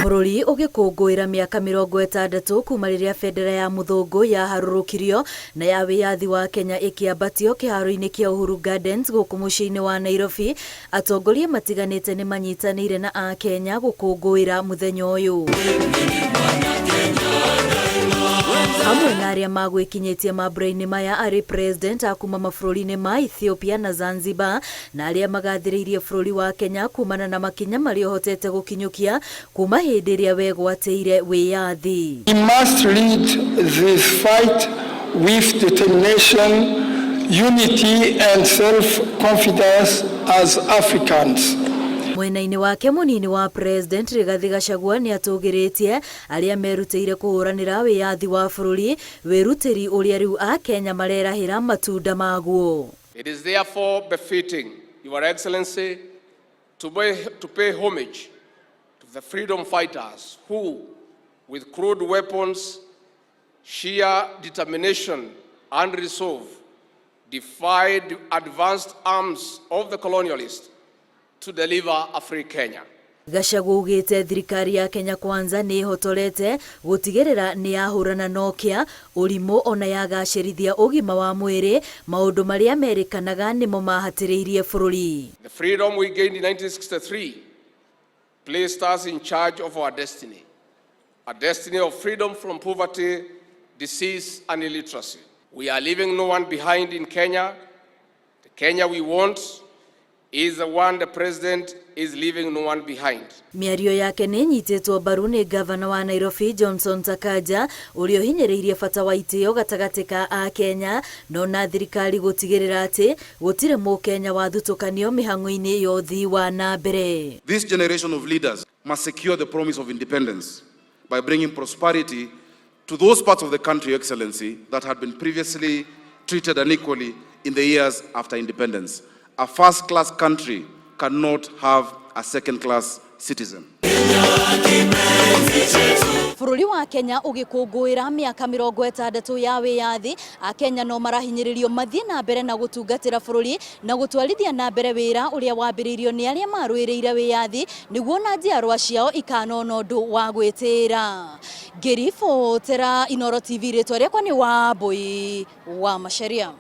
Bũrũri ũgĩkũngũĩra mĩaka 60 kuma rĩrĩa bendera ya mũthũngũ yaharũrũkirio na ya wĩyathi wa Kenya ĩkĩambatio kĩharo-inĩ kĩa Uhuru Gardens gũkũ mũciĩ-inĩ wa Nairobi, atongoria matiganĩte nĩ manyitanĩire na Akenya gũkũngũĩra mũthenya ũyũ. Hamwe na arĩa magwĩkinyĩtie mambura-inĩ maya arĩ President a kuma mabũrũri-inĩ ma Ethiopia na Zanzibar na arĩa magathĩrĩirie bũrũri wa Kenya kumana na makinya marĩa ũhotete gũkinyũkia kuma hĩndĩ ĩrĩa wegwatĩire wĩyathi. We must lead this fight with determination, unity and self-confidence as Africans. Mwena-inĩ wake mũnini wa President Rigathi Gachagua nĩ atũgĩrĩtie arĩa merutĩire kũhũranĩra wĩyathi wa bũrũri, wĩrutĩri ũrĩa rĩu Akenya marerahĩra matunda maguo. It is therefore befitting, Your Excellency, to pay homage to the freedom fighters who, with crude weapons, sheer determination and resolve, defied advanced arms of the colonialists to deliver a free Kenya. Gachagua augĩte thirikari ya Kenya Kwanza nĩ ĩhotorete gũtigĩrĩra nĩ yahũrana na ũkĩa, ũrimũ ona yagacĩrithia ũgima wa mwĩrĩ, maũndũ marĩa merĩkanaga nĩmo mahatĩrĩirie bũrũri. The freedom we gained in 1963 placed us in charge of our destiny, a destiny of freedom from poverty, disease, and illiteracy. We are leaving no one behind in Kenya. The Kenya we want is the one the president is leaving no one behind. Mĩario yake nĩ ĩnyitĩtwo mbaru nĩ ngavana wa Nairobi Johnson Sakaja, ũrĩa ũhinyĩrĩirie bata wa itĩo gatagatĩ ka Akenya no na thirikari gũtigĩrĩra atĩ gũtirĩ mũkenya wathutũkanio mĩhang'o-inĩ ya ũthii wa na mbere. This generation of leaders must secure the promise of independence by bringing prosperity to those parts of the country, Your Excellency, that had been previously treated unequally in the years after independence. A first-class country cannot have a second-class citizen. Bũrũri wa Kenya ũgĩkũngũĩra mĩaka 60 ya wĩyathi, Akenya no marahinyĩrĩrio mathiĩ na mbere na gũtungatĩra bũrũri na gũtwarithia na mbere wĩra ũrĩa wambĩrĩirio nĩ arĩa marũĩrĩire wĩyathi, nĩguo na njiarwa ciao ikanona ũndũ wa gwĩtĩĩra. Ngĩribotera Inooro TV, rĩtwa rĩakwa nĩ Wambui wa Macharia.